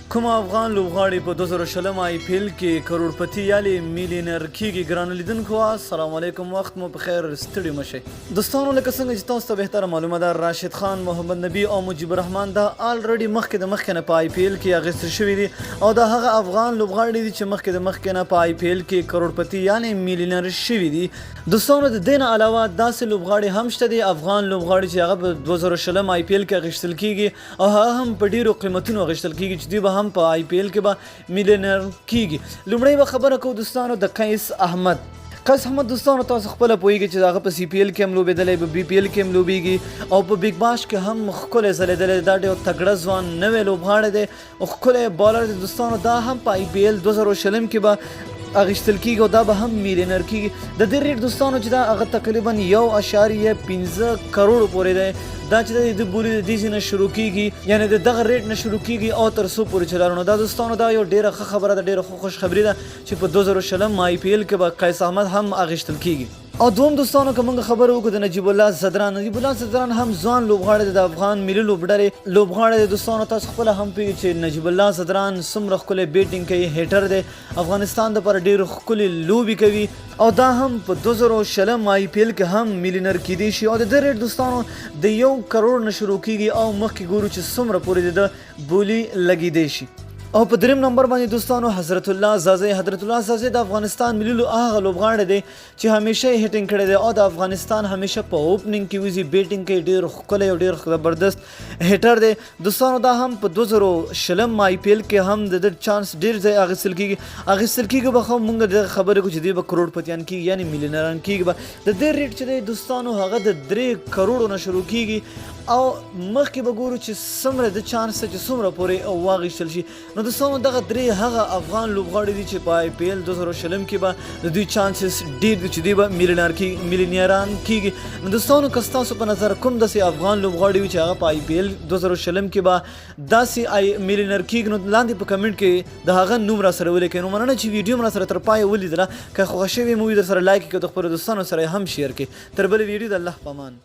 کوم افغان لوبغاړي په 2020 آی پي ایل کې کروړپتي یالې میلینر کیږي؟ ګرانو لیدونکو السلام علیکم، وخت مو په خیر، ستړي مه شئ. دوستانو لکه څنګه چې تاسو ته بهتره معلومه ده، راشد خان، محمد نبي او مجیب الرحمن دا الریډي مخکې د مخکې نه په آی پي ایل کې اخیستل شوي دي او دا هغه افغان لوبغاړي دي چې مخکې د مخکې نه په آی پي ایل کې کروړپتي یعنې میلینر شوي دي. دوستانو د دې نه علاوه داسې لوبغاړي هم شته دي، افغان لوبغاړي چې هغه په 2020 آی پي ایل کې اخیستل کیږي او هغه هم په ډیرو قیمتونو اخیستل کیږي چې دوی به هم په آی پي ایل کې به میلینر کیږي. لومړی به خبره کوو دوستانو د قیس احمد. قیس احمد دوستانو تاسو خپله پوهیږئ چې هغه په سی پي ایل کې هم لوبېدلی، په بي پي ایل کې هم لوبیږي او په بیګ باش کې هم ښکلی ځلېدلی. دا ډېر تګړه ځوان نوی لوبغاړی دی او ښکلی بالر دی. دوستانو دا هم په آی پي ایل 2020 کې به اخیستل کیږي او دا به هم میلینر کیږي. د دې ریټ دوستانو چې دا هغه تقریبا 1.5 کروڑ پورې دی. دا چې د بولي د دې نه شروع کیږي، یعنی د دغه ریټ نه شروع کیږي او تر څو پورې چې لرنو. دا دوستانو دا یو ډیره ښه خبره ده، ډیره ښه خوشخبری ده چې په 2020 آی پي ایل کې به قیس احمد هم اخیستل کیږي. او دوم دوستانو که موږ خبره وکړو د نجیب الله ځدران، نجیب الله ځدران هم ځوان لوبغاړی دی، د افغان ملي لوبډلې لوبغاړی دی. دوستانو تاسو خپله هم پوهیږئ چې نجیب الله ځدران څومره ښکلی بیټینګ کوي، هیټر دی، افغانستان دپاره ډېر ښکلې لوبې کوي او دا هم په 2020 آی پي ایل کې هم میلینر کیدی شي. او د ده ریټ دوستانو د 1 کروڑ نه شروع کیږي او مخکې ګورو چې څومره پورې د ده بولي لګیدی شي. او په دریم نمبر باندې دوستانو حضرت الله ځاځی. حضرت الله ځاځی د افغانستان ملي هغه لوبغاړی دی چې همیشه یې هیټینګ کړی دی او د افغانستان همیشه په اوپننګ کې وځي، بیټینګ کوي، ډیر ښکلی او ډیر زبردست هیټر دی. دوستانو دا هم په 2020 آی پي ایل کې هم د ده چانس ډیر ځای اخیستل کیږي، اخیستل کیږي به. خو مونږ دغه خبرې کوو چې دوی به کروړپتیان کیږي، یعنی میلینران کیږي به. د دې ریټ چې دی دوستانو هغه د 3 کروړو نه شروع کیږي او مخکې به ګورو چې څومره د چانس چې څومره پورې واغیستل شي. نو دوستانو دغه درې هغه افغان لوبغاړي دي چې په آی پي ایل 2020 کې به د دوی چانسز ډیر دي چې دوی به میلینر کیږي، میلینران کیږي. نو دوستانو که ستاسو په نظر کوم داسې افغان لوبغاړي وي چې هغه په آی پي ایل 2020 کې به داسې آی میلینر کیږي، نو لاندې په کمنټ کې د هغه نوم را سره ولیکئ. نو مننه چې ویډیو مو را سره تر پایه ولیدله. که خوښه شوې مو وي در سره لایک کړئ او د خپلو دوستانو سره هم شیر کړئ. تر بلې ویډیو د الله په امان.